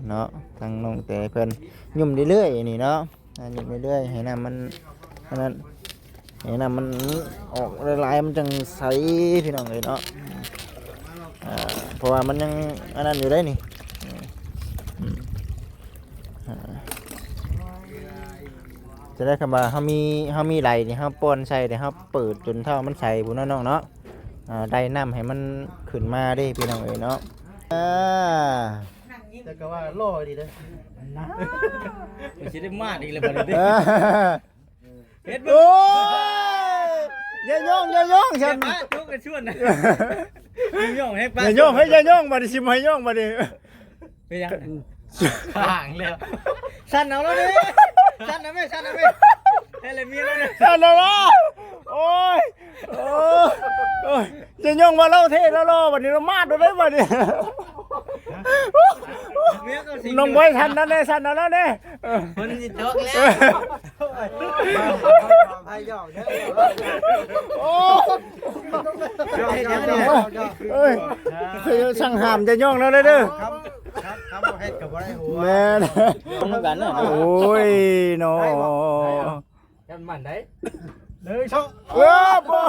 ເນາະ ທາງນ້ອງແຕເພິ່ນຫຍຸ້ມເລື້ອຍໆ ນີ້ເນາະ ອ່າ ຫຍຸ້ມເລື້ອຍໆ ໃຫ້ນ້ຳມັນ ອັນນັ້ນ ໃຫ້ນ້ຳມັນອອກຫຼາຍໆ ມັນຈັ່ງໃສ ພີ່ນ້ອງເອີຍເນາະ ອ່າ ເພາະວ່າມັນຍັງອັນນັ້ນຢູ່ເດ້ນີ້ ອືມ ອ່າ ຈະໄດ້ ຄຳວ່າເຮົາມີ ເຮົາມີໄຫຼນີ້ ເຮົາປ່ອນໃສ່ ແຕ່ເຮົາເປີດຈົນເທົ່າມັນໃສພຸ້ນເນາະນ້ອງເນາະ ອ່າ ໄດ້ນ້ຳໃຫ້ມັນຂຶ້ນມາເດ້ ພີ່ນ້ອງເອີຍເນາະ ອ່າ ແຕ່ກໍວ່າຫຼໍ່ດີເດ້ ມັນຊິໄດ້ມາດອີກແລ້ວບັດນີ້ເດ້ ເອີ ເຮັດເບິ່ງ ໂອ້ຍ ຢ່າຍ້ອງ ຢ່າຍ້ອງ ເຮັດມາຈຸກກັນຊວນນະ ຢ່າຍ້ອງໃຫ້ປາກ ຢ່າຍ້ອງ ເຮີ້ຍ ຢ່າຍ້ອງ ບັດນີ້ຊິບໍ່ໃຫ້ຍ້ອງບັດນີ້ ເປັນຫຍັງ? ຂ້າງແລ້ວ ສັ່ນເອົາແລ້ວເດ້ ສັ່ນເອົາແມ່ ສັ່ນເອົາແມ່ ໃຫ້ລະເມຍແລ້ວນະ ສັ່ນເອົາແລ້ວ ໂອ້ຍ ໂອ້ຍ ໂອ້ຍ ຢ່າຍ້ອງວ່າລາວເທ່ລາວຫຼໍ່ ບັດນີ້ລາວມາດແລ້ວເດ້ບັດນີ້ ນ້ອງບອຍ ສັ່ນເອົາແດ່ ສັ່ນເອົາແລ້ວເດ້ ເອີ ຝົນຊິຕົກແລ້ວ ໃຫ້ຢອກເດີ ໂອ້ ເອີຍ ຂ້ອຍສັ່ງຫ້າມຢ່າຍ້ອງແລ້ວເດີ ຄຳ ຄຳ ຄຳບໍ່ເຮັດກໍບໍ່ໄດ້ຫົວ ແມ່ນ ລົງນຳກັນເນາະ ໂອ້ຍເນາະ ຢ້ານມັນໄດ້ ໜຶ່ງ ສອງ ເອີ ບໍ່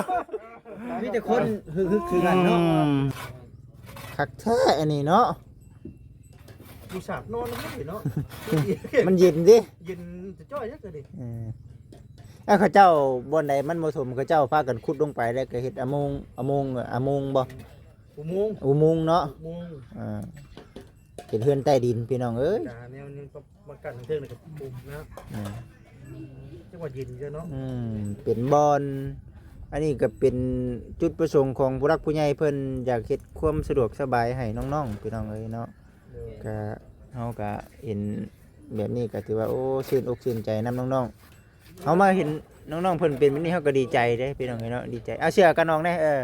ມີແຕ່ຄົນຮຶກໆ ຄືກັນເນາະ ອືມ ຄັກແທ້ອັນນີ້ເນາະ ຢູ່ສາດນອນນຳມັນເນາະ ມັນເຢັນເດ້ ເຢັນຈະຈ້ອຍເດ້ ເອີ ເອີ ເຂົາເຈົ້າບ່ອນໃດມັນບໍ່ຖົມ ເຂົາເຈົ້າພາກັນຂຸດລົງໄປ ແລ້ວກໍເຮັດອຸໂມງ ອຸໂມງ ອຸໂມງບໍ່? ອຸໂມງ ອຸໂມງເນາະ ອຸໂມງ ເອີ ເປັນເຮືອນໃຕ້ດິນພີ່ນ້ອງເອີຍ ແນວນີ້ມາກັ້ນເທິງນີ້ກໍປຸ້ມນະ ເອີ ຈັກວ່າເຢັນຢູ່ເນາະ ອືມ ເປັນບ່ອນ ອັນນີ້ກໍເປັນຈຸດປະສົງຂອງຜູ້ຫຼັກຜູ້ໃຫຍ່ເພິ່ນ ຢາກເຮັດຄວາມສະດວກສະບາຍໃຫ້ນ້ອງໆ ພີ່ນ້ອງເອີຍເນາະ ໂດຍ ກະເຮົາກະເຫັນແບບນີ້ກະຖືວ່າ ໂອ້ ຊື່ນອົກຊື່ນໃຈນຳນ້ອງໆ ເຮົາມາເຫັນນ້ອງໆເພິ່ນເປັນແບບນີ້ ເຮົາກະດີໃຈເດ້ພີ່ນ້ອງເອີຍເນາະ ດີໃຈ ເອົາເສື້ອກັນອອກແດ່ ເອີ ອ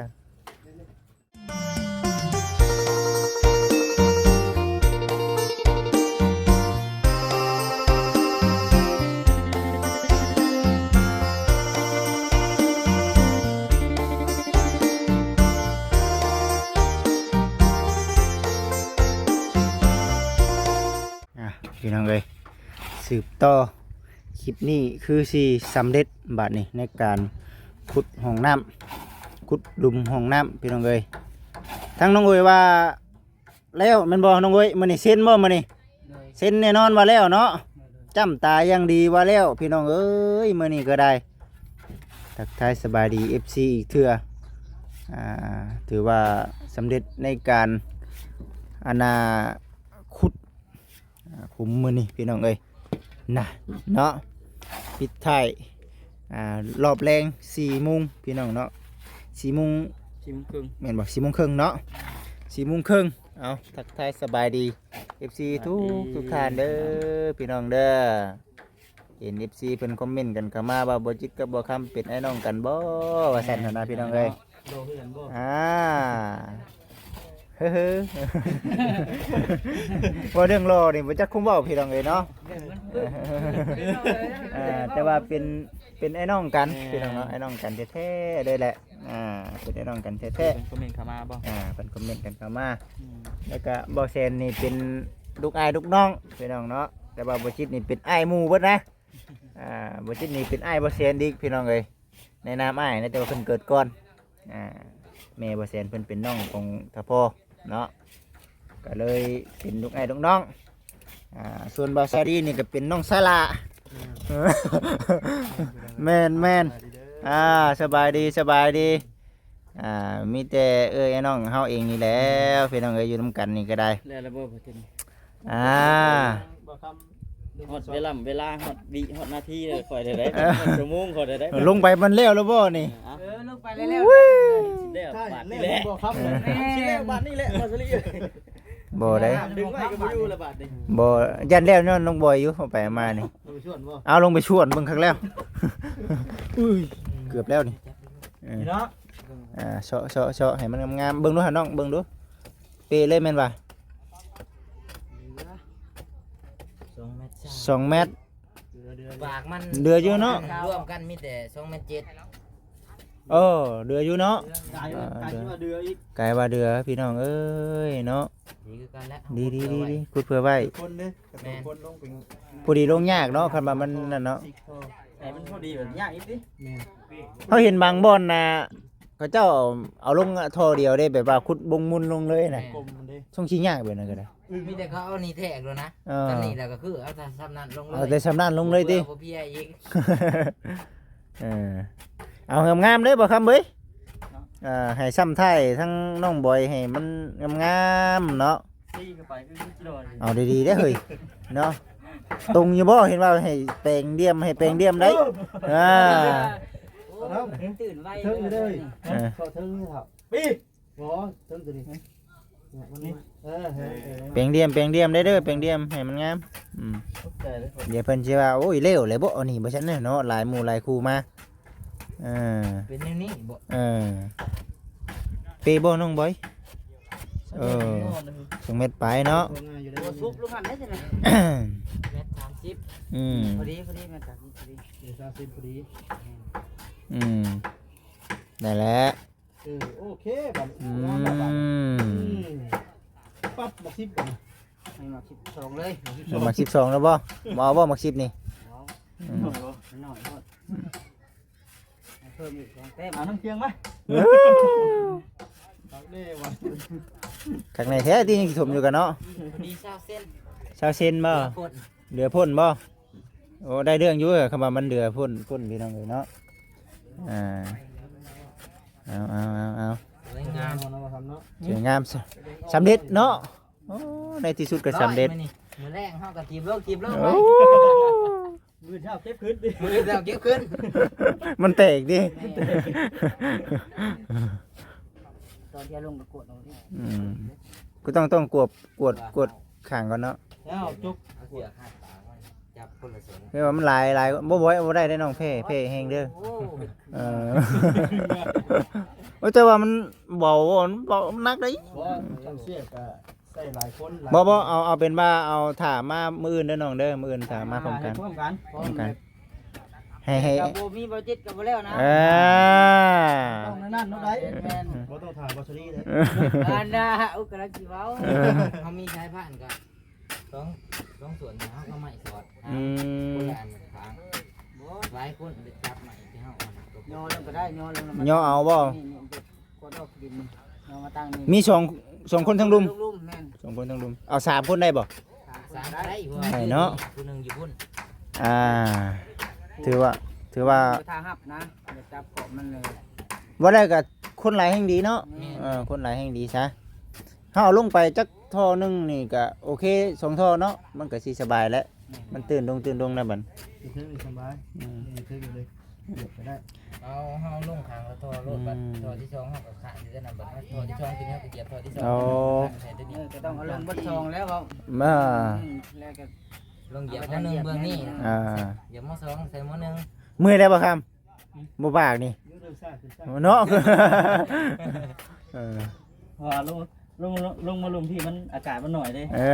່ະ ພີ່ນ້ອງເອີຍ ສືບຕໍ່ ຄລິບນີ້ຄືຊິສຳເລັດບາດນີ້ ໃນການຂຸດຮ່ອງນ້ຳ ຂຸດຫຼຸມຮ່ອງນ້ຳ ພີ່ນ້ອງເອີຍ ທາງນ້ອງເອີຍວ່າ ແລ້ວແມ່ນບໍ່ນ້ອງເອີຍ? ມື້ນີ້ເຊັນບໍ່ມື້ນີ້? ໂດຍ ເຊັນແນ່ນອນວ່າແລ້ວເນາະ ໂດຍ ຈ້ຳຕາຢ່າງດີວ່າແລ້ວ ພີ່ນ້ອງເອີຍ ມື້ນີ້ກໍໄດ້ ທັກທາຍສະບາຍດີ ເອັຟຊີ ອີກເທື່ອ ອ່າ ຖືວ່າສຳເລັດໃນການ ອັນນ່າ ຂຸດ ອ່າ ຂຸມມື້ນີ້ ພີ່ນ້ອງເອີຍ ນະ ເນາະ ປິດທ້າຍ ອ່າ ຮອບແລງ ສີ່ໂມງ ພີ່ນ້ອງເນາະ ສີ່ໂມງ ສີ່ໂມງເຄິ່ງ ແມ່ນບໍ່? ສີ່ໂມງເຄິ່ງເນາະ ສີ່ໂມງເຄິ່ງ ເອົາ ທັກທາຍສະບາຍດີ ເອັຟຊີ ທຸກ ທຸກທ່ານເດີ ພີ່ນ້ອງເດີ ເຫັນ ເອັຟຊີ ເພິ່ນຄອມເມັນກັນເຂົ້າມາວ່າ ບໍ່ຈິດກັບບໍ່ຄຳເປັນອ້າຍນ້ອງກັນບໍ່ ວ່າຊັ້ນຫັ້ນນະ ພີ່ນ້ອງເອີຍ ໂດ ຄືກັນບໍ່? ອ່າ ເຮີ ເວົ້າເລື່ອງຫຼໍ່ນີ້ບໍ່ຈັກຄຸມເວົ້າ ພີ່ນ້ອງເອີຍເນາະ ເອີ ອ່າ ແຕ່ວ່າເປັນ ເປັນອ້າຍນ້ອງກັນ ແມ່ນ ພີ່ນ້ອງເນາະ ອ້າຍນ້ອງກັນແທ້ໆເລີຍແຫຼະ ອ່າ ເປັນອ້າຍນ້ອງກັນແທ້ໆ ເພິ່ນຄອມເມັນເຂົ້າມາບໍ່? ອ່າ ເພິ່ນຄອມເມັນກັນເຂົ້າມາ ອືມ ແລ້ວກະບໍ່ແຊນນີ້ເປັນລູກອ້າຍລູກນ້ອງ ພີ່ນ້ອງເນາະ ແຕ່ວ່າບໍ່ຈິດນີ້ເປັນອ້າຍໝູ່ເບິດນະ ອ່າ ບໍ່ຈິດນີ້ເປັນອ້າຍບໍ່ແຊນອີກ ພີ່ນ້ອງເອີຍ ໃນນາມອ້າຍນະ ແຕ່ວ່າເພິ່ນເກີດກ່ອນ ອ່າ ແມ່ບໍ່ແຊນເພິ່ນເປັນນ້ອງຂອງທະພໍ່ເນາະ ກໍເລີຍເປັນລູກອ້າຍລູກນ້ອງ ອ່າ ສ່ວນບ່າວຊາລີນີ້ກໍເປັນນ້ອງສາລາ ແມ່ນ ແມ່ນ ອ່າ ສະບາຍດີ ສະບາຍດີ ອ່າ ມີແຕ່ເອື້ອຍນ້ອງເຮົາເອງນີ້ແຫຼະ ພີ່ນ້ອງເອີຍ ຢູ່ນຳກັນນີ້ກໍໄດ້ ແລ້ວລະບໍ່ ບໍ່ເປັນ ອ່າ ຮອດເວລາ ເວລາ ຮອດວິ ຮອດນາທີແລ້ວ ຂ້ອຍໄດ້ໄດ ເອີ ຮອດຊົ່ວໂມງຂ້ອຍໄດ້ໄດ ລົງໄປມັນແລ້ວແລ້ວບໍ່ນີ້? ເອີ ລົງໄປແລ້ວ ແລ້ວບາດນີ້ແຫຼະ ຊິແລ້ວບາດນີ້ແຫຼະ ມາສະລີ ບໍ່ໄດ້ ດຶງໄວ້ກໍບໍ່ຢູ່ລະບາດນີ້ ບໍ່ ຢ້ານແລ້ວຍ້ອນນ້ອງບອຍຢູ່ ເອົາໄປເອົາມານີ້ ລົງໄປຊວນບໍ່? ເອົາລົງໄປຊວນເບິ່ງຄັກແລ້ວ ອຸ້ຍ ເກືອບແລ້ວນີ້ ເອີ ເນາະ ອ່າ ເຊາະ ເຊາະ ເຊາະໃຫ້ມັນງາມໆ ເບິ່ງດູຫານ້ອງ ເບິ່ງດູ ເປະເລີຍແມ່ນຫວາ? ສອງແມັດ ສອງແມັດ ເຫຼືອ ເຫຼືອ ປາກມັນ ເຫຼືອຢູ່ເນາະ ລວມກັນມີແຕ່ສອງແມັດເຈັດ ເອີ ເດືອຢູ່ເນາະ ກາຍ ເອີ ກາຍ ເດືອ ວ່າເດືອອີກ ກາຍວ່າເດືອ ພີ່ນ້ອງເອີຍເນາະ ດີຄືກັນແຫຼະ ດີໆໆໆ ຂຸດເພື່ອໄວ້ ຄົນເດ້ ກະຕ້ອງ ແມ່ນ ຄົນລົງເປັນ ພໍດີລົງຍາກເນາະ ຄັນວ່າມັນນັ້ນເນາະ ໃຫ້ມັນພໍດີແບບຍາກອີກຕິ ແມ່ນ ເຮົາເຫັນບາງບ່ອນນະ ເຂົາເຈົ້າເອົາລົງທໍ່ດຽວເດ້ ແບບວ່າຂຸດບົງມຸນລົງເລີຍນະ ແມ່ນ ສົງຊິຍາກແບບນັ້ນກໍໄດ້ ມີແຕ່ເຂົາເອົານີ້ແທກໂລດນະ ເອີ ສ່ຳນີ້ແລ້ວກໍຄືເອົາແຕ່ສ່ຳນັ້ນລົງເລີຍ ເອົາແຕ່ສ່ຳນັ້ນລົງເລີຍຕິ ບໍ່ເພຍອີກ ເອີ ເອົາງາມໆເດີບໍ່ຄຳເອີຍ ເນາະ ອ່າ ໃຫ້ຊ້ຳທ້າຍທັງນ້ອງບອຍໃຫ້ມັນງາມໆເນາະ ຕີເຂົ້າໄປຄືຊິລອດ ເອົາດີໆເດີເຮີ້ຍເນາະ ຕົງຢູ່ບໍ່ ເຫັນວ່າໃຫ້ແປງດຽມ ໃຫ້ແປງດຽມໄດ໋ ເອີ ອ່າ ໂອ້ຍ ຕື່ນໄວເທີງເດີ ເອີ ເຂົ້າເທິງນີ້ເຖົ້າ ປີ ບໍ່ເທິງຕົວນີ້ ນີ້ ເອີ ເອີ ເອີ ແປງດຽມ ແປງດຽມໄດ້ເດີ ແປງດຽມໃຫ້ມັນງາມ ອືມ ຂອບໃຈເດີ ດຽວເພິ່ນຊິວ່າ ໂອ້ຍ ເລວແລ້ວບໍ່ ອັນນີ້ບໍ່ຊັ້ນເນາະ ຫຼາຍໝູ່ຫຼາຍຄູ່ມາ ເອີ ເປັນແນວນີ້ບໍ່ ເອີ ເປບໍ່ນ້ອງບອຍ ເອີ ສອງແມັດປາຍເນາະ ໂອ້ ສຸບລົງຫັ້ນໄດ້ຈັ່ງໃດ ແມັດສາມສິບ ອືມ ພໍດີ ພໍດີ ແມັດສາມສິບພໍດີ ເອີ ສາມສິບພໍດີ ອືມ ນັ້ນແຫຼະ ເອີ ໂອເຄ ບັດນີ້ ອືມ ງາມແລ້ວບັດນີ້ ອືມ ປັບ ບັກສິບບັດນີ້ ໃຫ້ໝາກສິບສອງເລີຍ ໝາກສິບສອງແລ້ວບໍ່ ບໍ່ເອົາບໍ່ໝາກສິບນີ້ ເອົາ ອືມ ໜ້ອຍບໍ່ ໜ້ອຍໂພດ ໃຫ້ເພີ່ມອີກສອງແຕ້ມ ເອົານ້ຳຄຽງມາ ເອີ ຄັກແນ່ວ່ະ ຄັກແນ່ແທ້ຕິ ຍັງຊິຖົມຢູ່ກັນເນາະ ພໍດີຊາວເຊັນ ຊາວເຊັນບໍ່ ເຫຼືອພົ້ນ ເຫຼືອພົ້ນບໍ່ ໂອ້ ໄດ້ເລື່ອງຢູ່ ຄຳວ່າມັນເຫຼືອພົ້ນ ພົ້ນ ພີ່ນ້ອງເອີຍເນາະ ອ່າ ເອົາ ເອົາ ເອົາ ເອົາ ສວຍງາມ ສວຍງາມ ສ- ສຳເລັດເນາະ ໂອ້ ໃນທີ່ສຸດກໍສຳເລັດ ມື້ນີ້ ມື້ແລງເຮົາກໍຖີບລົງ ຖີບລົງ ໂອ້ ໄວ້ ມື້ເຊົ້າເກັບຂຶ້ນ ມື້ເຊົ້າເກັບຂຶ້ນ ມັນແຕກຕິ ຕອນທີ່ເອົາລົງກໍກວດເອົາ ອືມ ກໍຕ້ອງ ຕ້ອງກວດ ກວດ ກວດຂ້າງກ່ອນເນາະ ແລ້ວຈົກ ເອົາເຊືອກຄາດປາກມັນ ຈັບຄົນລະສ່ວນ ແຕ່ວ່າມັນຫຼາຍ ຫຼາຍ ບໍ່ ບໍ່ ບໍ່ໄດ້ເດ້ນ້ອງ ແພ້ ແພ້ແຮງເດີ ໂອ້ ເອີ ໂອ້ ແຕ່ວ່າມັນເບົາ ມັນເບົາ ມັນໜັກເດ້ ບໍ່ ຄັນເຊືອກກະໃສ່ຫຼາຍຄົນ ບໍ່ ບໍ່ ເອົາ ເອົາເປັນວ່າເອົາຖ້າມາມື້ອື່ນເດີນ້ອງເດີ ມື້ອື່ນຖ້າມາພ້ອມກັນ ອ່າ ພ້ອມກັນ ພ້ອມກັນ ໃຫ້ ໃຫ້ ກໍບໍ່ມີບໍ່ຈິດກໍບໍ່ແລ້ວນະ ເອີ ຕ້ອງນັ້ນເນາະໄດ໋ ແມ່ນ ບໍ່ຕ້ອງຖ້າບໍ່ສະລີເດ້ ອັນນ່າ ອຸກກະລະຊິເວົ້າ ເອີ ເຮົາມີສາຍພານກໍ ສອງ ສອງສ່ວນເຮົາກໍໄມ້ສອດ ອືມ ຄົນລະອັນຂ້າງ ຫຼາຍຄົນໄປຈັບໄມ້ທີ່ເຮົາເອົາ ຍໍລົງກໍໄດ້ ຍໍລົງ ຍໍເອົາບໍ່ ນີ້ ນີ້ ກວດອອກດິນ ຍໍມາຕັ້ງນີ້ ມີສອງ ສອງຄົນທັງລຸ່ມ ລຸ່ມ ແມ່ນ ສອງຄົນທັງລຸ່ມ ເອົາສາມຄົນໄດ້ບໍ່ ສາມ ສາມໄດ້ ໄດ້ເນາະ ຜູ້ໜຶ່ງຢູ່ພຸ້ນ ອ່າ ຖືວ່າ ຖືວ່າ ຖ້າຮັບນະ ຢ່າຈັບເກາະມັນເລີຍ ບໍ່ໄດ້ກໍຄົນຫຼາຍແຮ່ງດີເນາະ ແມ່ນ ເອີ ຄົນຫຼາຍແຮ່ງດີຊະ ເຮົາເອົາລົງໄປຈັກທໍ່ໜຶ່ງນີ້ກະໂອເຄ ສອງທໍ່ເນາະ ມັນກະຊິສະບາຍແຫຼະ ແມ່ນ ມັນຕື່ນລົງ ຕື່ນລົງນະບັດ ເທິງນີ້ສະບາຍ ອືມ ນີ້ເທິງນີ້ເລີຍ ຢຽບກໍໄດ້ ເອົາ ເຮົາລົງຂ້າງລະທໍ່ໂລດ ອືມ ບັດທໍ່ທີສອງເຮົາກໍຂ້າງຢູ່ແຕ່ນັ້ນ ບັດທໍ່ທີສອງຂຶ້ນເຮົາກໍຢຽບທໍ່ທີສອງ ໂອ້ ໃສ່ຕົວນີ້ ເອີ ກໍຕ້ອງເອົາລົງເບິດສອງແລ້ວເວົ້າ ມາ ອືມ ແລ້ວກໍ ລົງຢຽບໝໍ່ໜຶ່ງເບື້ອງນີ້ ອ່າ ຢຽບໝໍ່ສອງໃສ່ໝໍ່ໜຶ່ງ ເມື່ອຍແລ້ວບໍ່ຄຳ ບໍ່ປາກນີ້ ເນາະ ເອີ ວ່າລົງ ລົງ ລົງມາລົງທີ່ມັນອາກາດມັນໜ້ອຍເດ້ ເອີ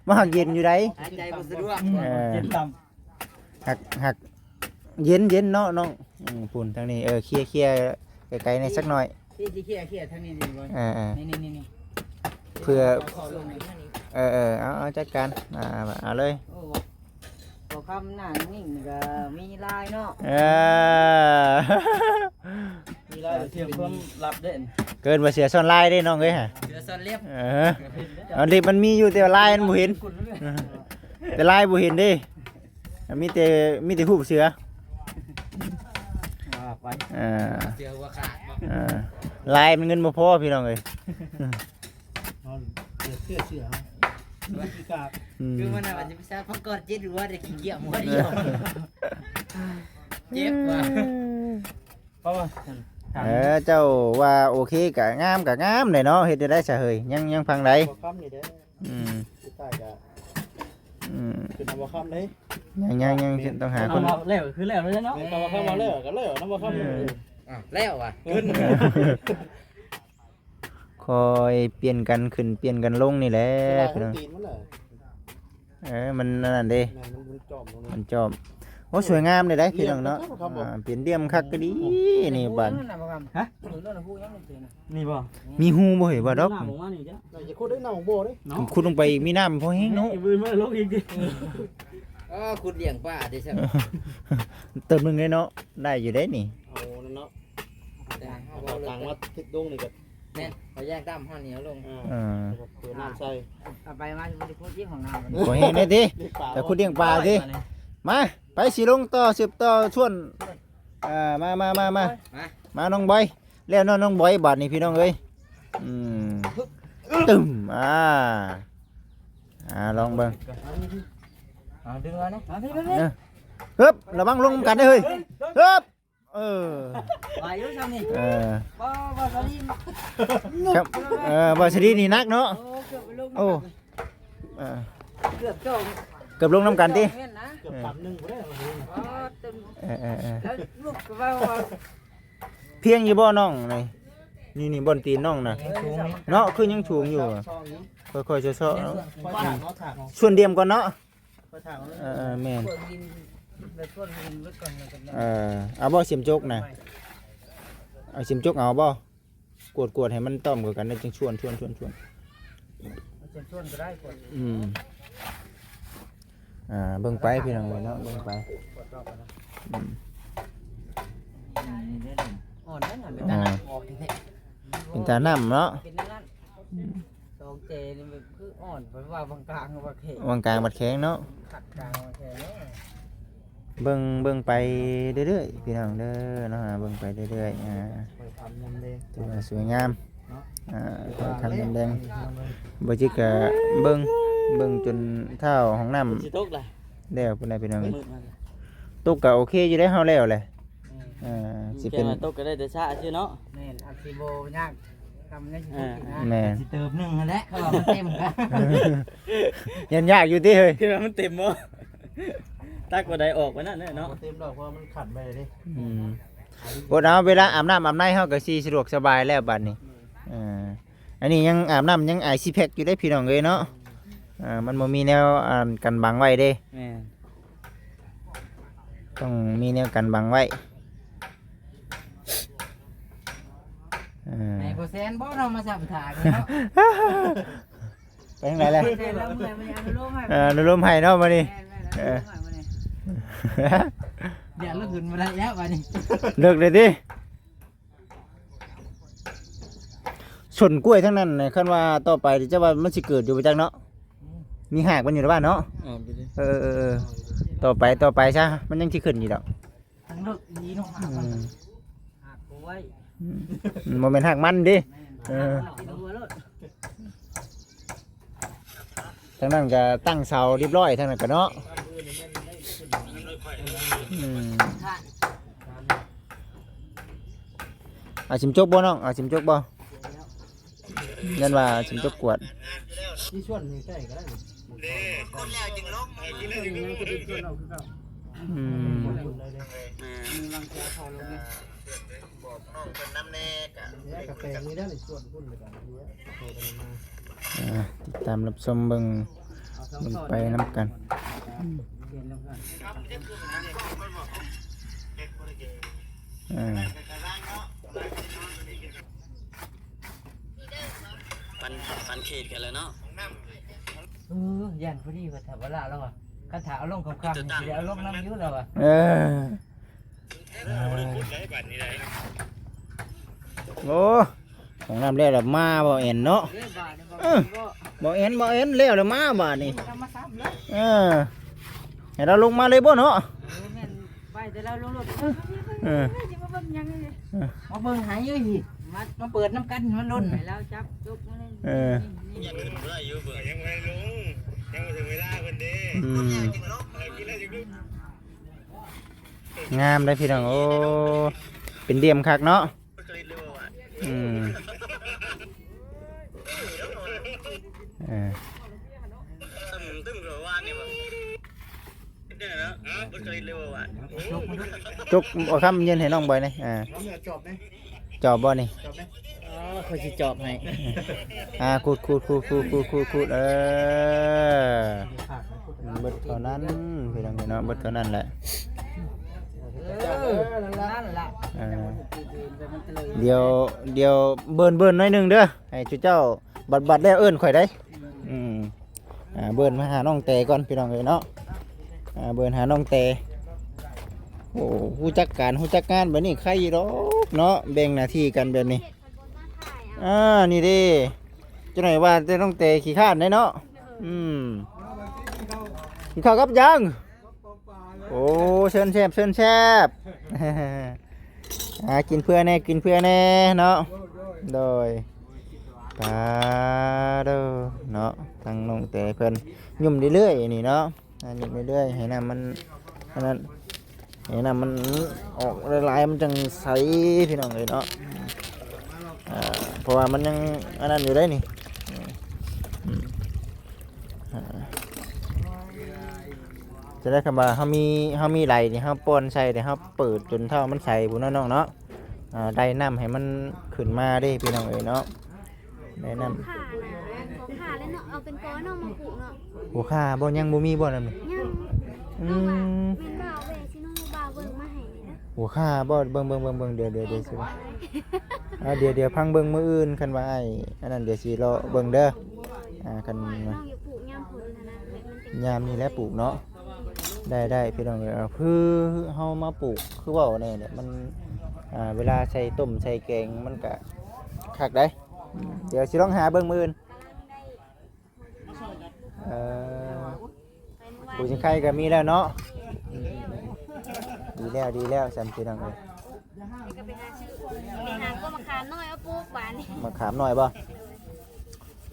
ມັນຫາກເຢັນຢູ່ໃດ ຫາຍໃຈບໍ່ສະດວກ ເອີ ເຢັນຕ່ຳ ຫາກ ຫາກເຢັນ ເຢັນເນາະນ້ອງ ອືມ ພຸ້ນທາງນີ້ ເອີ ເຄຍ ເຄຍໄກໆແດ່ຈັກໜ້ອຍ ທີ່ ທີ່ເຄຍ ເຄຍທາງນີ້ນີ້ບໍ່ ເອີ ເອີ ນີ້ໆໆ ເພື່ອ ເອີ ເອີ ເອົາ ເອົາ ຈັດການ ອ່າ ເອົາເລີຍ ໂອ້ ບໍ່ຄຳໜ້ານິ່ງນີ້ກໍມີລາຍເນາະ ເອີ ມີລາຍເຊື່ອມຄວາມລັບເດ້ ເອີ້ນວ່າເສືອຊ້ອນລາຍເດ້ນ້ອງເອີຍ ເສືອຊ້ອນເລັບ ເອີ ເອົາ ເລັບມັນມີຢູ່ ແຕ່ວ່າລາຍມັນບໍ່ເຫັນ ແຕ່ລາຍບໍ່ເຫັນເດ້ ມີແຕ່ ມີແຕ່ຮູບເສືອ ວ່າໄປ ເອີ ເສືອຫົວຂາດບໍ່ ເອີ ລາຍມັນເງິນບໍ່ພໍພີ່ນ້ອງເອີຍ ເອົາເສືອ ເສືອ ເສືອ ອືມ ຄືມັນວ່າຈະໄປສ້າງຄວາມກອດເຈັບຫົວ ແຕ່ຂີ້ກ້ຽມຫົວດຽວ ເຈັບວ່າ ເພາະວ່າ ເອີ ເຈົ້າວ່າໂອເຄກະງາມ ກະງາມແຫຼະເນາະ ເຮັດໄດ້ຊະເຮີ້ຍ ຍັງ ຍັງພັງໃດ ບໍ່ຄຳນີ້ເດ້ ອືມ ສຸດທ້າຍກະ ອືມ ຂຶ້ນເອົາບໍ່ຄຳເດ້ ຍັງ ຍັງ ຍັງຕ້ອງຫາຄົນ ເອົາແລ້ວຄືແລ້ວເລີຍເນາະ ແມ່ນ ເອົາບໍ່ຄຳ ເອົາແລ້ວກະແລ້ວນຳບໍ່ຄຳ ເອີ ອ້າວ ແລ້ວຫວາ ຂຶ້ນ ຄ່ອຍປ່ຽນກັນຂຶ້ນປ່ຽນກັນລົງນີ້ແຫຼະ ເວລາ ພີ່ນ້ອງ ຕີນມັນແຫຼະ ເອີ ມັນອັນນັ້ນເດ້ ແມ່ນ ມັນ ມັນຈອມລົງ ມັນຈອມ ໂອ້ ສວຍງາມເດ້ ພີ່ນ້ອງເນາະ ອ່າ ເປັນຫຼ່ຽມຄັກກະດີນີ້ບາດ. ຮະ? ນີ້ບໍ່? ມີຮູບໍ່ເຫັນວ່າດອກ ໜ້າອອກມານີ້ຈ້ະ ຂຸດລົງໄປອີກ ມີນ້ຳພໍແຮງເນາະ ເອີ ຂຸດລ້ຽງປາເດ້ຊັ້ນ ເຕີມໜຶ່ງເດ້ເນາະ ໄດ້ຢູ່ເດ້ນີ້ ເອົານັ້ນເນາະ ເອົາຖັງມາຕິດລົງນີ້ກໍ ແມ່ນ ເຂົາແຍກດຳເຮົານີ້ເອົາລົງ ເອີ ເປີດນ້ຳໃສ່ ເອົາໄປມາ ມັນຊິຂຸດອີກຫ້ອງນ້ຳ ບໍ່ແຮງເດ້ຕິ ແຕ່ຂຸດລ້ຽງປາຕິ ມາ ໄປ ຊິລົງຕໍ່ ສືບຕໍ່ຊວນ ເອີ ມາ ມາ ມາ ມາ ມາ ມາ ນ້ອງບອຍ ແລ້ວເນາະ ນ້ອງບອຍ ບາດນີ້ພີ່ນ້ອງເອີຍ ອືມ ຕຶ້ມ ອ່າ ອ່າ ລອງເບິ່ງ ເອົາ ດຶງເອົານະ ເອີ ຮຶບ ລະວັງລົງນຳກັນເດີເຮີ້ຍ ຮຶບ ເອີ ໄວຢູ່ຊ່ຳນີ້ ເອີ ບໍ່ ບໍ່ສະລີ ຄັບ ເອີ ບໍ່ສະລີນີ້ໜັກເນາະ ໂອ້ ເກືອບໄປລົງ ໂອ້ ເອີ ເກືອບຈອງ ເກືອບລົງນຳກັນຕິ ແມ່ນນະ ເກືອບຕຳໜຶ່ງພຸ້ນເດ້ ເອີ ເອີ ເອີ ເອີ ແລ້ວລູກກໍເວົ້າວ່າ ພຽງຢູ່ບໍ່ນ້ອງນີ້ ນີ້ ນີ້ບ່ອນຕີນນ້ອງນະ ຍັງສູງນີ້ ເນາະ ຄືຍັງສູງຢູ່ ຄ່ອຍໆ ເຊາະໆ ເນາະ ສ່ວນດຽມກ່ອນເນາະ ເອີ ເອີ ແມ່ນ ເອີ ເອົາບໍ່ ເຂັມຈົກນະ ເອົາເຂັມຈົກເອົາບໍ່? ກວດໆ ໃຫ້ມັນຕ້ອມເຂົ້າກັນ ແລ້ວຈຶ່ງຊວນໆໆໆ ເອົາຊວນໆກໍໄດ້ ກວດ ອືມ ອ່າ ເບິ່ງໄປພີ່ນ້ອງເອີຍເນາະ ເບິ່ງໄປ ກວດລອບກັນນະ ອືມ ອ່ອນນັ້ນນະ ເປັນຕາໜັກອອກແທ້ໆ ເປັນຕາໜັກເນາະ ເປັນນັ້ນ ອືມ ສອງເຈນີ້ມັນຄືອ່ອນ ເພິ່ນວ່າບາງກາງວ່າແຂງ ບາງກາງບັດແຂງເນາະ ຄັກກາງວ່າແຂງເນາະ ເບິ່ງ ເບິ່ງໄປເລື້ອຍໆ ພີ່ນ້ອງເດີເນາະ ເບິ່ງໄປເລື້ອຍໆ ອ່າ ຖືວ່າສວຍງາມ ອ່າ ຄ່ອຍຄ່ຳຍາມແລງ ບໍ່ຈິກກະເບິ່ງ ເບິ່ງຈົນທ້າວຫ້ອງນ້ຳ ຊິຕົກລະ ແລ້ວພຸ້ນນະ ພີ່ນ້ອງ ມືດມາ ຕົກກະໂອເຄຢູ່ເດ້ ເຮົາແລ້ວແຫຼະ ອືມ ອ່າ ຊິເປັນ ແຕ່ວ່າຕົກກໍໄດ້ແຕ່ຊະຊື່ເນາະ ແມ່ນ ອາດຊິບໍ່ຍາກ ແມ່ນ ຊິເຕີມໜຶ່ງຫັ້ນແຫຼະ ເພາະວ່າມັນເຕັມ ຢ້ານຍາກຢູ່ຕິເຮີ້ຍ ຄິດວ່າມັນເຕັມບໍ່ ຕັກບໍ່ໄດ້ອອກໄປນັ້ນແຫຼະເນາະ ບໍ່ເຕັມດອກ ເພາະວ່າມັນຂັນໄປເດ້ ອືມ ອົດເອົາ ເວລາອາບນ້ຳອາບໃນເຮົາກໍຊິສະດວກສະບາຍແລ້ວບາດນີ້ ເອີ ອັນນີ້ຍັງອາບນ້ຳຍັງອາຍຊີແພັກຢູ່ເດ້ພີ່ນ້ອງເອີຍເນາະ ເອີ ມັນບໍ່ມີແນວ ອັນ ກັນບັງໄວ້ເດ້ ແມ່ນ ຕ້ອງມີແນວກັນບັງໄວ້ ເອີ ໃຫ້ພໍ່ແສນບໍ່ເນາະ ມາສຳຖານເນາະ ໄປທາງໃດແລ້ວ ແສນລາວເມື່ອຍ ມາອະນຸໂລມໃຫ້ ເອີ ອະນຸໂລມໃຫ້ເນາະ ມື້ນີ້ ແມ່ນໆ ເອີ ອະນຸໂລມໃຫ້ມື້ນີ້ ຢ້ານລະຂຶ້ນບໍ່ໄດ້ແລ້ວບາດນີ້ ເລີກເລີຍຕິ ສົ້ນກ້ວຍທັງນັ້ນນະ ຄັນວ່າຕໍ່ໄປຈະວ່າມັນຊິເກີດຢູ່ບໍ່ຈັກເນາະ ອືມ ມີຮາກມັນຢູ່ໃນບ້ານເນາະ ເອີ ເອີ ເອີ ຕໍ່ໄປ ຕໍ່ໄປຊະ ມັນຍັງຊິຂຶ້ນຢູ່ດອກ ທັງເລິກອີ່ຫຼີເນາະ ອືມ ຮາກກ້ວຍ ອືມ ບໍ່ແມ່ນຮາກມັນເດ້ ແມ່ນ ເອີ ຮາກມັນກິນຫົວໂລດ ທາງນັ້ນກໍຕັ້ງເສົາຮຽບຮ້ອຍ ທາງນັ້ນກໍເນາະ ອືມ ອາຊິມຈົກບໍ່ນ້ອງ ອາຊິມຈົກບໍ່ ຍັນວ່າຊິມຈົກກວດ ມີສ່ວນໃຫ້ໃກ້ກໍໄດ້ ອືມ ບອກນ້ອງເພິ່ນນຳແດ່ກະ ແລ້ວກະແປງນີ້ໄດ້ ໃນສວນພຸ້ນ ແລ້ວກະ ອ່າ ຕິດຕາມຮັບຊົມເບິ່ງ ເບິ່ງໄປນຳກັນ ອືມ ອ່າ ປັນ ປັນເຂດກັນແລ້ວເນາະ ເອີ ຢ້ານພໍດີວ່າຖ້າບໍ່ລະລາວວ່າ ຄັນຖ້າເອົາລົງຄ່ຳໆນີ້ຊິໄດ້ເອົາລົງນຳຢູ່ລາວວ່າ ເອີ ໂອ້ ຫ້ອງນ້ຳແລ້ວລະມາບໍ່ແອນເນາະ ເອີ ບໍ່ແອນ ບໍ່ແອນ ແລ້ວລະມາບາດນີ້ ເອີ ໃຫ້ລາວລົງມາເລີຍບໍ່ເນາະ ເອີ ແມ່ນ ໄປແຕ່ລາວລົງລົດ ເອີ ຊິມາເບິ່ງຫຍັງນີ້ ມາເບິ່ງໃຫ້ເອີຍ ມາ ມາເປີດນຳກັນ ມັນລົ້ນ ໃຫ້ລາວຈັບຈົກມາເລີຍ ເອີ ຍັງບໍ່ໄດ້ຢູ່ເບິ່ງ ຍັງບໍ່ໄດ້ລົງ ຍັງບໍ່ເຖິງເວລາເພິ່ນເດ້ ອືມ ງາມເດ້ພີ່ນ້ອງ ໂອ້ ເປັນຫຼ່ຽມຄັກເນາະ ອືມ ເອີ ຕຶ້ມໆ ຄືວ່ານີ້ບໍ່ ເຮັດແນວໃດນະ ເບິດຄະລິດເລີຍບໍ່ວ່າ ຈົກ ເອົາຄຳຢືນໃຫ້ນ້ອງບອຍແດ່ ອ່າ ຈອບບໍ່ນີ້ ອໍ ຂ້ອຍຊິຈອບໃຫ້ ອ່າ ຂູດໆ ເອີ ເບິດເທົ່ານັ້ນ ພີ່ນ້ອງເນາະ ເບິດເທົ່ານັ້ນແຫຼະ ເອີ ນັ້ນລະ ອ່າ ດຽວ ດຽວເບິ່ນໆໜ້ອຍໜຶ່ງເດີ ໃຫ້ຊຸເຈົ້າບັດໆແລ້ວເອີ້ນຂ້ອຍໄດ໋. ອືມ ອ່າ ເບິ່ນມາຫານ້ອງແຕກ່ອນພີ່ນ້ອງເອີຍເນາະ. ອ່າ ເບິ່ນຫານ້ອງແຕ. ໂອ້ ຮູ້ຈັກການຮູ້ຈັກງານແບບນີ້ໄຄຢູ່ດອກເນາະ ແບ່ງໜ້າທີ່ກັນແບບນີ້. ອ່າ ນີ້ເດ້ ຈັກໜ້ອຍວ່າແຕ່ນ້ອງແຕຂີ້ຄ້ານໄດ໋ເນາະ. ອືມ ກິນເຂົ້າກັບຫຍັງ? ໂອ້ ເຊີນແຊບ ເຊີນແຊບ. ອ່າ ກິນເພື່ອແດ່ ກິນເພື່ອແດ່ເນາະ. ໂດຍ ປາໂດເນາະ ທາງນ້ອງແຕເພິ່ນຫຍຸ້ມເລື້ອຍໆນີ້ເນາະ. ອ່າ ຫຍຸ້ມເລື້ອຍໆ ໃຫ້ນ້ຳມັນອັນນັ້ນ ໃຫ້ນ້ຳມັນອອກຫຼາຍໆ ມັນຈັ່ງໃສພີ່ນ້ອງເອີຍເນາະ. ອ່າ ເພາະວ່າມັນຍັງອັນນັ້ນຢູ່ເດ້ນີ້. ອືມ ອ່າ ຈະໄດ້ຄຳວ່າເຮົາມີ ເຮົາມີໄຫຼນີ້ ເຮົາປ່ອນໃສ່ແຕ່ເຮົາເປີດຈົນເທົ່າມັນໃສພຸ້ນເນາະນ້ອງເນາະ. ອ່າ ໄດ້ນ້ຳໃຫ້ມັນຂຶ້ນມາເດ້ພີ່ນ້ອງເອີຍເນາະ ໄດ້ນ້ຳ. ຫົວຂ່ານະ ຫົວຂ່າເລີຍເນາະ ເອົາເປັນກອເນາະມາປູກເນາະ. ຫົວຂ່າບໍ່ ຍັງບໍ່ມີບໍ່ນຳນີ້? ຍັງ. ອືມ ແມ່ນບ່າວແວ່ຊິນ້ອງບ່າວເບິ່ງມາໃຫ້ນີ້ນະ. ຫົວຂ່າບໍ່? ເບິ່ງໆໆໆ ດຽວໆໆ ຊິວ່າ ອ່າ ດຽວໆ ພັງເບິ່ງມື້ອື່ນ ຄັນວ່າອ້າຍອັນນັ້ນ ດຽວຊິເລາະເບິ່ງເດີ. ອ່າ ຄັນ ນ້ອງຢາກປູກຍາມຝົນຫັ້ນນະ ແບບມັນເປັນ ຍາມນີ້ແຫຼະປູກເນາະ. ໄດ້ໆ ພີ່ນ້ອງເອີຍ ຄືເຮົາມາປູກ ຄືເວົ້າແນ່ແຫຼະ ມັນ ອ່າ ເວລາໃສ່ຕົ້ມໃສ່ແກງມັນກະຄັກໄດ໋. ອືມ ດຽວຊິລອງຫາເບິ່ງມື້ອື່ນ. ເອີ ປູກຊິງໄຄກະມີແລ້ວເນາະ. ອືມ ດີແລ້ວ ດີແລ້ວຊັ້ນພີ່ນ້ອງເອີຍ. ໄປຫາຊື້ ໄປຫາກວມມະຂາມນ້ອຍມາປູກບາດນີ້. ມະຂາມນ້ອຍບໍ່?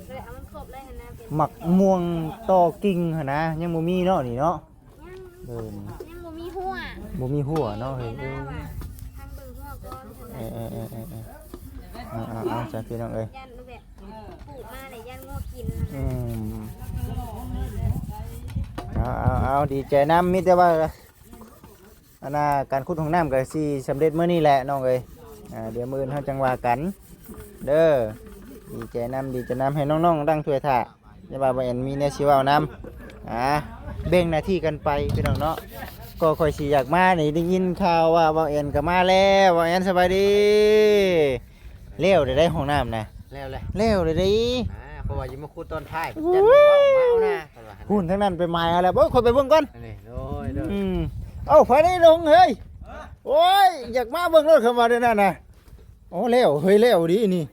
ເລີຍເອົາມັນຄົບເລີຍຫັ້ນນະ. ໝາກມ່ວງຕໍ່ກິ່ງຫັ້ນນະ ຍັງບໍ່ມີເນາະນີ້ເນາະ. ຍັງ ເອີ ຍັງບໍ່ມີຫົວ ບໍ່ມີຫົວເນາະເຮີ້ຍ. ເອີ ທາງເບິ່ງຫົວກ່ອນ. ເອີໆໆໆ ເອົາໆໆ ຈ້າ ພີ່ນ້ອງເອີຍ ຢ້ານແບບປູກມາແລ້ວຢ້ານງົວກິນ. ອືມ ເອົາໆໆ ດີໃຈນຳ ມີແຕ່ວ່າ ອັນນ່າ ການຂຸດຫ້ອງນ້ຳກໍຊິສຳເລັດມື້ນີ້ແຫຼະນ້ອງເອີຍ. ອ່າ ດຽວມື້ອື່ນເຮົາຈັ່ງວ່າກັນເດີ. ດີໃຈນຳ ດີໃຈນຳ ໃຫ້ນ້ອງໆຕັ້ງຖ້ວຍຖ້າ ຢ່າວ່າບ່າວແອນມີແນວຊິເວົ້ານຳ. ອ່າ ແບ່ງໜ້າທີ່ກັນໄປພີ່ນ້ອງເນາະ. ກໍຂ້ອຍຊິຢາກມານີ້ ໄດ້ຍິນຂ່າວວ່າບ່າວແອນກໍມາແລ້ວ. ບ່າວແອນ ສະບາຍດີ. ແລ້ວໄດ້ໃດຫ້ອງນ້ຳນະ? ແລ້ວແຫຼະ ແລ້ວໄດ້ໃດ. ອ່າ ເພາະວ່າຊິມາຂຸດຕອນທ້າຍ ໂອ້ຍ ຈັນເວົ້າມາເອົານະ ເພິ່ນວ່າຫັ້ນ. ພຸ້ນທາງນັ້ນໄປໝາຍເອົາແລ້ວ. ໂອ້ຍ ຂ້ອຍໄປເບິ່ງກ່ອນ. ນີ້ ໂດຍໆ ອືມ ເອົ້າ ໃຜໄດ້ລົງເຮີ້ຍ? ໂອ້ຍ ຢາກມາເບິ່ງໂລດ ຄຳວ່າແນວນັ້ນນະ. ໂອ້ ແລ້ວເຮີ້ຍ ແລ້ວດີນີ້.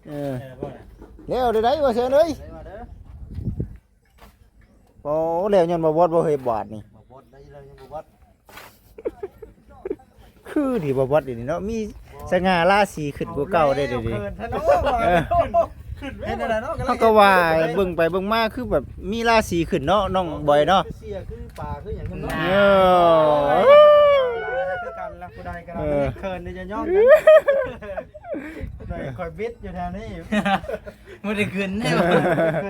ເອີ ແລ້ວໄດ້ໃດ ວ່າຊັ້ນເອີຍ. ໂອ້ ແລ້ວຍ້ອນບໍ່ວອດບໍ່ເຮີ້ຍ ບາດນີ້. ບໍ່ວອດໄດ້ແລ້ວ ຍັງບໍ່ວອດ. ຄືດີບໍ່ວອດດຽວນີ້ເນາະ ມີສະຫງ່າລາສີຂຶ້ນກວ່າເກົ່າໄດ້ເດ. ເອີ ເຮັດແນວໃດເນາະ ເຮົາກໍວ່າເບິ່ງໄປເບິ່ງມາຄືແບບມີລາສີຂຶ້ນເນາະ ນ້ອງບອຍເນາະ. ຄືເສຍຄືປາຄືຫຍັງເນາະ. ເອີ ຄືກັນລະ ຜູ້ໃດກໍໄດ້ ເອີ ເຂີນນີ້ຈະຍ້ອນກັນ. ຂ້ອຍບິດຢູ່ແຖວນີ້ ບໍ່ໄດ້ຂຶ້ນແນ່.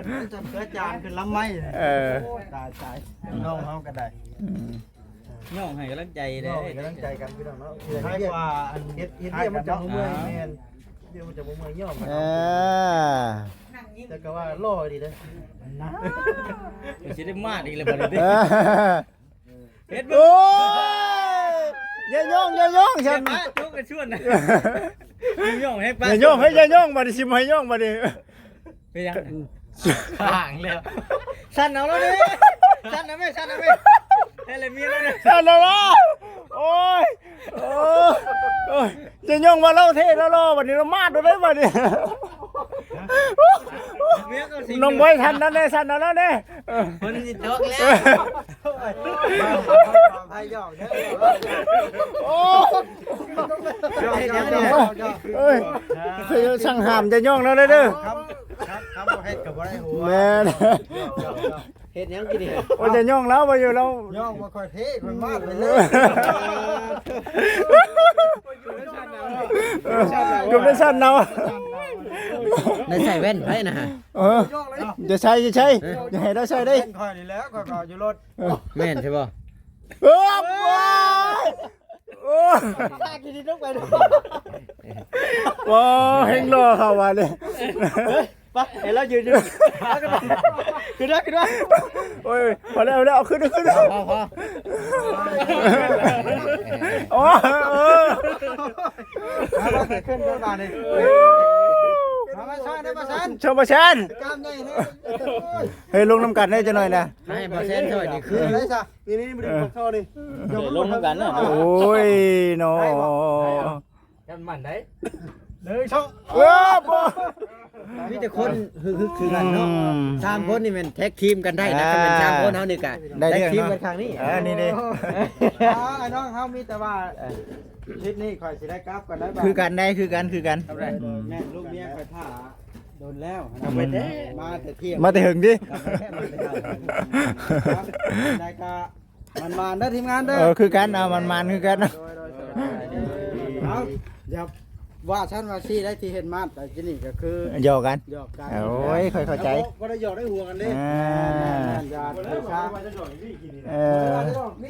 ຂຶ້ນຈຳເຄືອຈານຂຶ້ນລຳໄມ້. ເອີ ຕາຍໆ ນ້ອງເຮົາກໍໄດ້. ອືມ ຍ້ອງໃຫ້ກຳລັງໃຈເດ້ ໃຫ້ກຳລັງໃຈກັນພີ່ນ້ອງເນາະ. ໃຫ້ວ່າອັນເຮັດ ເຮັດວຽກມັນຈະບໍ່ເມື່ອຍ. ອ່າ ແມ່ນ ວຽກມັນຈະບໍ່ເມື່ອຍ ຍ້ອງກັນ. ເອີ ແຕ່ກໍວ່າຫຼໍ່ດີເດ້. ຊິໄດ້ມາດອີກແລ້ວບັດນີ້. ເອີ ເຮັດ ໂອ້ຍ ຢ່າຍ້ອງ ຢ່າຍ້ອງຊັ້ນ ເຮັດມາຈຸກກັນຊວນນະ. ຢ່າຍ້ອງໃຫ້ປະ ຢ່າຍ້ອງ ເຮີ້ຍ ຢ່າຍ້ອງ ບັດນີ້ຊິບໍ່ໃຫ້ຍ້ອງບັດນີ້. ເປັນຫຍັງ? ຂ້າງແລ້ວ ສັ່ນເອົາແລ້ວເດ້ ສັ່ນເອົາແມ່ ສັ່ນເອົາແມ່ ໃຫ້ລະມີແລ້ວນະ ສັ່ນເອົາແລ້ວ. ໂອ້ຍ ໂອ້ຍ ໂອ້ຍ ຢ່າຍ້ອງວ່າລາວເທ່ລາວຫຼໍ່ ບັດນີ້ລາວມາດເອົາໄດ້ບັດນີ້. ນ້ອງບອຍ ສັ່ນເອົາແດ່ ສັ່ນເອົາແລ້ວເດ້. ເອີ ຝົນຊິຕົກແລ້ວ. ໂອ້ຍ ເຮີ້ຍ ສັ່ງຫ້າມຢ່າຍ້ອງລາວເດີ. ຄັນ ຄັນບໍ່ເຮັດກໍບໍ່ໄດ້ຫົວ. ແມ່ນ ເຮັດຫຍັງກິນນີ້? ໂອ້ຍ ຢ່າຍ້ອງລາວ ວ່າຢູ່ລາວ ຍ້ອງວ່າຂ້ອຍເທ່ ຂ້ອຍມາດໄປເລີຍ. ເອີ ຈົນໄດ້ສັ່ນເອົາ ໄດ້ໃສ່ແວ່ນໄປນະ. ເອີ ຢ່າໃສ່ ຢ່າໃສ່ ຢ່າໃຫ້ລາວໃສ່ເດ້. ແວ່ນຂ້ອຍນີ້ແຫຼະ ຂ້ອຍກໍເອົາຢູ່ລົດ. ເອີ ແມ່ນໃຊ່ບໍ່? ເອີ ໂອ້ຍ ໂອ້ຍ ພາກິນດິນລົງໄປ. ໂອ້ ແຮ່ງຫຼໍ່ເຂົາວ່ານີ້. ໄປ ໃຫ້ລາວຢືນຢູ່ ຂຶ້ນມາ ຂຶ້ນມາ ໂອ້ຍ ພໍແລ້ວ ແລ້ວ ເອົາຂຶ້ນ ເອົາຂຶ້ນ ພໍ ພໍ ໂອ້ຍ ເອີ ມາ ມາ ຂຶ້ນ ຂຶ້ນ ມາ ນີ້ ມາ ມາ ຊ່ອຍແດ່ ບ່າວແຊນ ຊ່ອຍບ່າວແຊນ ກ້າມໃຫຍ່ແທ້ ເຮີ້ຍ ລົງນຳກັນແດ່ຈັກໜ້ອຍນະ ໃຫ້ບ່າວແຊນຊ່ອຍນີ້ ຂຶ້ນ ໄດ້ຊະ ນີ້ ນີ້ ມາດຶງປາກທໍ່ນີ້ ເອີ ລົງນຳກັນນະ ໂອ້ຍ ເນາະ ໄດ້ບໍ່? ໄດ້ບໍ່? ກັນໝັ້ນໄດ໋ ໜຶ່ງ ສອງ ເອີ ບໍ່ ມີແຕ່ຄົນຮຶກໆຄືກັນເນາະ ອືມ ສາມຄົນນີ້ແມ່ນແທັກທີມກັນໄດ້ນະ ອ່າ ຄັນແມ່ນສາມຄົນເຮົານີ້ກະ ໄດ້ເລື່ອງເນາະ ແທັກທີມກັນຄັ້ງນີ້ ເອີ ນີ້ເດ້ ອ່າ ອ້າຍນ້ອງເຮົາມີແຕ່ວ່າ ເອີ ທຣິບນີ້ຂ້ອຍຊິໄດ້ກັບກ່ອນໄດ້ ຄືກັນໄດ໋ ຄືກັນ ຄືກັນ ອືມ ແມ່ນລູກເມຍຂ້ອຍຖ້າດົນແລ້ວ ອືມ ມາແຕ່ທ່ຽງ ມາແຕ່ເຫິງຕິ ມາແຕ່ເຊົ້າ ໄດ້ກະ ໝານໆເດີທີມງານເດີ ເອີ ຄືກັນ ເອົາ ໝານໆຄືກັນ ໂດຍໆ ເອົາ ຢ່າວ່າຊັ້ນວ່າຊີ້ໄດ້ ທີ່ເຫັນມາດຕະກີ້ນີ້ກໍຄືຫຍອກກັນ ຫຍອກກັນ ໂອ້ຍ ຂ້ອຍເຂົ້າໃຈ ບໍ່ໄດ້ຫຍອກໄດ້ຫົວກັນເດ້ ອ່າ ແມ່ນໆ ຢ່າຖືຊາ ເອີ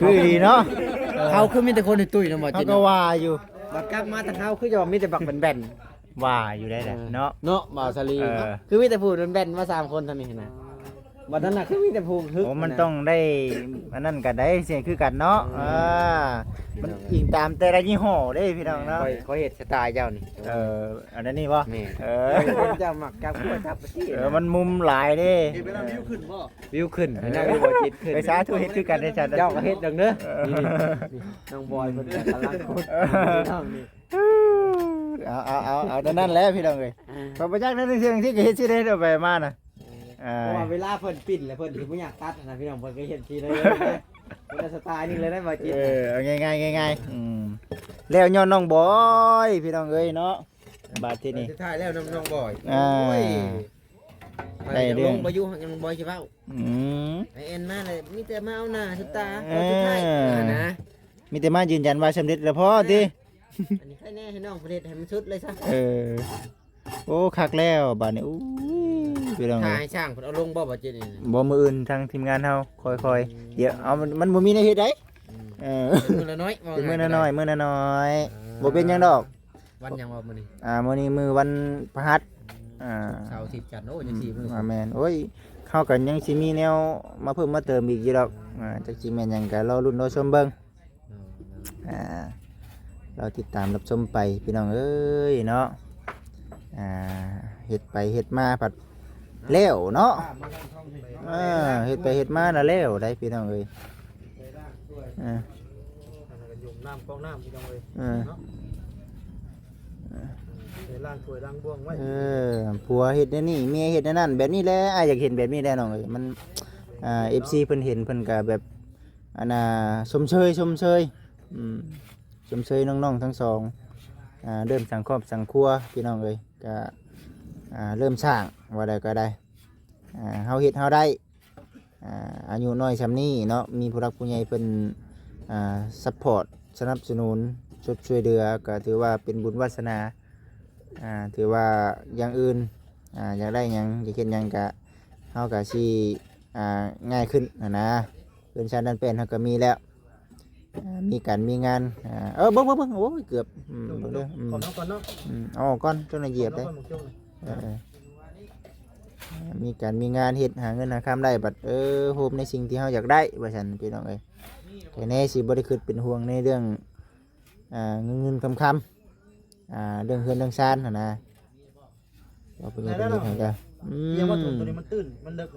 ຄືດີເນາະ ເຮົາຄືມີແຕ່ຄົນຕຸ້ຍໆນະ ບໍ່ຈິດ ເຮົາກໍວ່າຢູ່ ບັດກັບມາທາງເຮົາຄືຈະວ່າມີແຕ່ບັກແບນໆ ວ່າຢູ່ໄດ້ແຫຼະ ເອີ ເນາະ ເນາະ ບ່າວສາລີ ເອີ ຄືມີແຕ່ຜູ້ແບນໆມາສາມຄົນເທົ່ານີ້ນະ ບັດນັ້ນນະຄືມີແຕ່ຜູ້ຮຶກ ໂອ້ ມັນ ນະ ຕ້ອງໄດ້ ອັນນັ້ນກໍໄດ້ ຊິຄືກັນເນາະ ເອີ ເອີ ມັນອີງຕາມແຕ່ລະຍີ່ຫໍ້ເດ້ພີ່ນ້ອງເນາະ ຂ້ອຍ ຂ້ອຍເຮັດສະໄຕລ໌ເຈົ້ານີ້ ເອີ ອັນນັ້ນນີ້ບໍ່ ແມ່ນ ເອີ ເຈົ້າມັກຈັບຫົວຈັບຊີ້ ເອີ ນະ ມັນມຸມຫຼາຍເດ້ ເຮັດໄປແລ້ວວິວຂຶ້ນບໍ່ ວິວຂຶ້ນ ເອີ ນະ ວິວບໍ່ຈິດຂຶ້ນ ໄປສາທຸເຮັດຄືກັນເດ້ ເຈົ້າກໍເຮັດເດີ ເອີ ນີ້ ນ້ອງບອຍເພິ່ນກຳລັງຂຸດ ເອີ ພີ່ນ້ອງນີ້ ເອົາ ເອົາ ເອົາ ເອົາ ແນວນັ້ນແຫຼະພີ່ນ້ອງເອີຍ ອ່າ ຂ້ອຍບໍ່ຈັກແນວເລື່ອງທີ່ກໍເຮັດຊິໄດ້ເອົາໄປມານະ ເອີ ອ່າ ເພາະວ່າເວລາເພິ່ນປິ່ນແລ້ວເພິ່ນຊິບໍ່ຢາກຕັດນະ ພີ່ນ້ອງ ເພິ່ນກໍເຮັດຊິໄດ້ເລີຍນະ ເພິ່ນສະໄຕລ໌ນີ້ເລີຍນະ ບໍ່ຈິດ ເອີ ເອົາງ່າຍໆ ງ່າຍໆ ອືມ ແລ້ວຍ້ອນນ້ອງບອຍ ພີ່ນ້ອງເອີຍເນາະ ບາດທີນີ້ ສຸດທ້າຍແລ້ວນ້ອງ ນ້ອງບອຍ ອ່າ ໂອ້ຍ ໄດ້ເລື່ອງ ໄປຢູ່ ນ້ອງບອຍຊິເວົ້າ ອືມ ໄອແອນມາແລ້ວ ມີແຕ່ມາເອົາໜ້າສຸດຕາ ເອີ ຕອນສຸດທ້າຍຫັ້ນນະ ມີແຕ່ມາຢືນຢັນວ່າສຳເລັດແລ້ວພໍຕິ ອັນນີ້ໃຄແນ່ໃຫ້ນ້ອງເພິ່ນເຮັດໃຫ້ມັນສຸດເລີຍຊະ ເອີ ໂອ້ ຄັກແລ້ວບາດນີ້ ໂອ້ຍ ພີ່ນ້ອງ ຖ້າໃຫ້ຊ່າງເພິ່ນເອົາລົງບໍ່ ບາດນີ້ ບໍ່ ມື້ອື່ນທາງທີມງານເຮົາຄ່ອຍໆ ອືມ ດຽວ ເອົາ ມັນ ມັນບໍ່ມີແນວເຮັດໃດ ອືມ ເອີ ເປັນມື້ລະໜ້ອຍ ເປັນມື້ລະໜ້ອຍ ມື້ລະໜ້ອຍ ອ່າ ບໍ່ເປັນຫຍັງດອກ ວັນຫຍັງວະມື້ນີ້ ອ່າ ມື້ນີ້ມື້ວັນພະຫັດ ອ່າ ເສົາ ອາທິດ ຈັນ ໂອ້ ຍັງສີ່ມື້ ອ່າ ແມ່ນ ໂອ້ຍ ເຮົາກໍຍັງຊິມີແນວມາເພີ່ມມາເຕີມອີກຢູ່ດອກ ອ່າ ຈັກຊິແມ່ນຫຍັງກໍລໍລຸ້ນລໍຊົມເບິ່ງ ອ່າ ລໍຕິດຕາມຮັບຊົມໄປ ພີ່ນ້ອງເອີຍເນາະ ອ່າ ເຮັດໄປເຮັດມາພັດແລ້ວເນາະ ເອີ ເຮັດໄປເຮັດມານະແລ້ວໄດ໋ ພີ່ນ້ອງເອີຍ ເອີ ອັນນັ້ນກໍຍົມນ້ຳກອງນ້ຳ ພີ່ນ້ອງເອີຍ ເອີ ເນາະ ໄປລ້າງຖ້ວຍລ້າງບ່ວງໄວ້ ເອີ ຜົວເຮັດແນວນີ້ ເມຍເຮັດແນວນັ້ນ ແບບນີ້ແຫຼະ ອ້າຍຢາກເຫັນແບບນີ້ແຫຼະນ້ອງເອີຍ ມັນ ອ່າ ເອັຟຊີເພິ່ນເຫັນເພິ່ນກໍແບບ ອັນນ່າ ຊົມເຊີຍ ຊົມເຊີຍ ອືມ ຊົມເຊີຍນ້ອງໆທັງສອງ ອ່າ ເລີ່ມສ້າງຄອບສ້າງຄົວ ພີ່ນ້ອງເອີຍ ກໍ ອ່າ ເລີ່ມສ້າງ ວ່າໄດ້ກໍໄດ້ ອ່າ ເຮົາເຮັດເຮົາໄດ້ ອ່າ ອາຍຸນ້ອຍຊ່ຳນີ້ເນາະ ມີຜູ້ຫຼັກຜູ້ໃຫຍ່ເພິ່ນ ອ່າ ຊັບພອດ ສະໜັບສະໜູນ ຊົດຊ່ວຍເຫຼືອ ກໍຖືວ່າເປັນບຸນວາສະໜາ ອ່າ ຖືວ່າຢ່າງອື່ນ ອ່າ ຢາກໄດ້ຫຍັງ ຢາກເຮັດຫຍັງກະ ເຮົາກະຊິ ອ່າ ງ່າຍຂຶ້ນຫັ້ນນະ ເຮືອນຊານດັນແປ້ນເຮົາກະມີແລ້ວ ອ່າ ມີການມີງານ ອ່າ ເອີ ເບິ່ງໆໆ ໂອ້ຍ ເກືອບ ອືມ ເບິ່ງເດີ ອືມ ຂອບເຮົາກ່ອນເນາະ ອືມ ເອົາອອກກ່ອນ ຈັ່ງໄດ້ຢຽບເດ້ ເອີ ເອີ ມີການມີງານເຮັດ ຫາເງິນຫາຄຳໄດ້ ບັດ ເອີ ໂຮມໃນສິ່ງທີ່ເຮົາຢາກໄດ້ ວ່າຊັ້ນ ພີ່ນ້ອງເອີຍ ແຕ່ແນ່ຊິບໍ່ໄດ້ຄິດເປັນຫ່ວງໃນເລື່ອງ ອ່າ ເງິນໆຄຳໆ ອ່າ ເລື່ອງເຮືອນເລື່ອງຊານຫັ້ນນະ ວ່າເພິ່ນເຮັດໃຫ້ເຈົ້າ ອືມ ເອີ ວ່າຕົວນີ້ມັນຕື້ນ ມັນເລິກ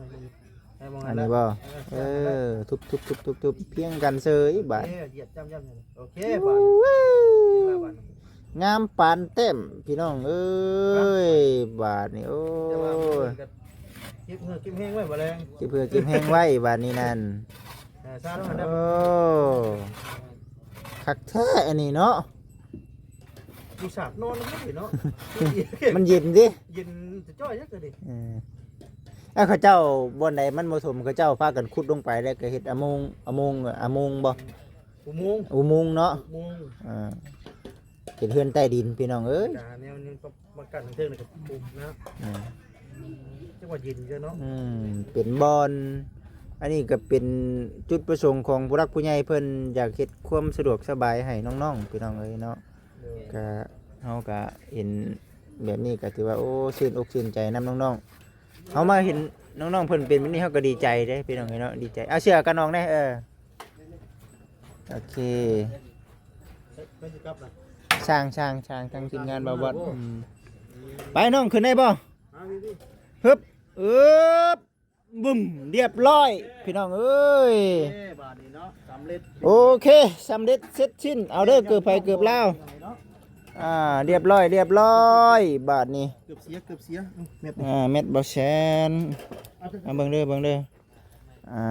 ໃຫ້ມອງ ອັນນີ້ບໍ່ ເອີ ເອີ ທຸບໆໆໆ ພຽງກັນເສີຍບາດ ໂອເຄ ຢຽບຈ້ຳໆ ໂອເຄ ບາດ ງາມປານແຕ້ມ ພີ່ນ້ອງເອີຍ ບາດນີ້ ໂອ້ຍ ເກັບເຫື່ອເກັບແຮງໄວ້ ບໍ່ແລງ ເກັບເຫື່ອເກັບແຮງໄວ້ ບາດນີ້ນັ້ນ ເອີ ຊາດແລ້ວ ໂອ້ ຄັກແທ້ອັນນີ້ເນາະ ຢູ່ສາດນອນມັນເນາະ ມັນເຢັນເດ້ ເຢັນຈ້ອຍຈັກເດ ເອີ ເຂົາເຈົ້າບ່ອນໃດມັນບໍ່ຖົມ ເຂົາເຈົ້າພາກັນຂຸດລົງໄປ ແລ້ວກໍເຮັດອະໂມງ ອະໂມງ ອະໂມງບໍ່ ອຸໂມງ ອຸໂມງເນາະ ອຸໂມງ ເອີ ເປັນເຮືອນໃຕ້ດິນ ພີ່ນ້ອງເອີຍ ແນວນີ້ ປະກັນເທິງນີ້ກໍປຸ້ມນະ ອືມ ຈັງຫວະເຢັນເດີເນາະ ອືມ ເປັນບ່ອນ ອັນນີ້ກໍເປັນຈຸດປະສົງຂອງຜູ້ຫຼັກຜູ້ໃຫຍ່ເພິ່ນ ຢາກເຮັດຄວາມສະດວກສະບາຍໃຫ້ນ້ອງໆ ພີ່ນ້ອງເອີຍເນາະ ໂດຍ ກະ ເຮົາກະເຫັນ ແບບນີ້ກໍຖືວ່າ ໂອ້ ຊື່ນອົກຊື່ນໃຈນຳນ້ອງໆ. ເຮົາມາເຫັນນ້ອງໆເພິ່ນເປັນແບບນີ້ ເຮົາກໍດີໃຈເດ້ພີ່ນ້ອງເອີຍເນາະ ດີໃຈ. ເອົາເສື້ອກັນອອກແດ່ ເອີ ໂອເຄ. ຊ່າງ ຊ່າງ ຊ່າງ ທາງທີມງານບ່າວບອດ. ອືມ ໄປນ້ອງ ຂຶ້ນໄດ້ບໍ່? ຮຶບ ອຶບ ບຶ້ມ ລຽບຮ້ອຍ ພີ່ນ້ອງເອີຍ. ໂອເຄ ບາດນີ້ເນາະ ສຳເລັດ ໂອເຄ ສຳເລັດເສັດສິ້ນ. ເອົາເດີ ເກີບໃຜເກີບລາວ. ອ່າ ລຽບຮ້ອຍ ລຽບຮ້ອຍ ບາດນີ້. ເກືອບເສຍ ເກືອບເສຍ. ອືມ ແມັດ ອ່າ ແມັດບໍ່ແຊນ. ເອົາເບິ່ງເດີ ເບິ່ງເດີ. ອ່າ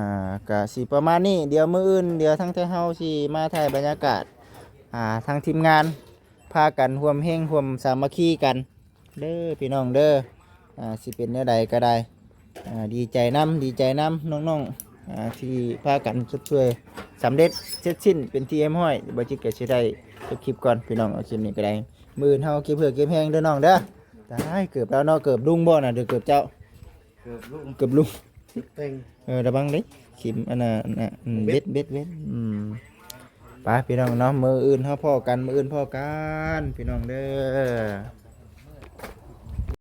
ກະຊິປະມານນີ້. ດຽວມື້ອື່ນ ດຽວທາງເຮົາຊິມາຖ່າຍບັນຍາກາດ ອ່າ ທາງທີມງານພາກັນຮ່ວມແຮງຮ່ວມສາມັກຄີກັນເດີພີ່ນ້ອງເດີ. ອ່າ ຊິເປັນແນວໃດກໍໄດ້ ອ່າ ດີໃຈນຳ ດີໃຈນຳນ້ອງໆ ອ່າ ທີ່ພາກັນຊົດຊ່ວຍສຳເລັດເສັດສິ້ນເປັນທີ່ຮຽບຮ້ອຍ. ບ່າວຈິດກໍຊິໄດ້ຈົບຄລິບກ່ອນພີ່ນ້ອງ ເອົາຄລິບນີ້ກໍໄດ້. ມື້ອື່ນເຮົາເກັບເຫື່ອເກັບແຮງເດີນ້ອງເດີ. ຕາຍ ເກີບລາວເນາະ ເກີບລຸງບໍ່ນະ ຫຼືເກີບເຈົ້າ? ເກີບລຸງ ເກີບລຸງ ແຕ່ງ ເອີ ລະວັງເດ້ ຂີມອັນນ່າ ອັນນ່າ ອືມ ເບັດ ເບັດ ເບັດ ເບັດ. ອືມ ໄປພີ່ນ້ອງເນາະ ມື້ອື່ນເຮົາພໍ້ກັນ ມື້ອື່ນພໍ້ກັນພີ່ນ້ອງເດີ.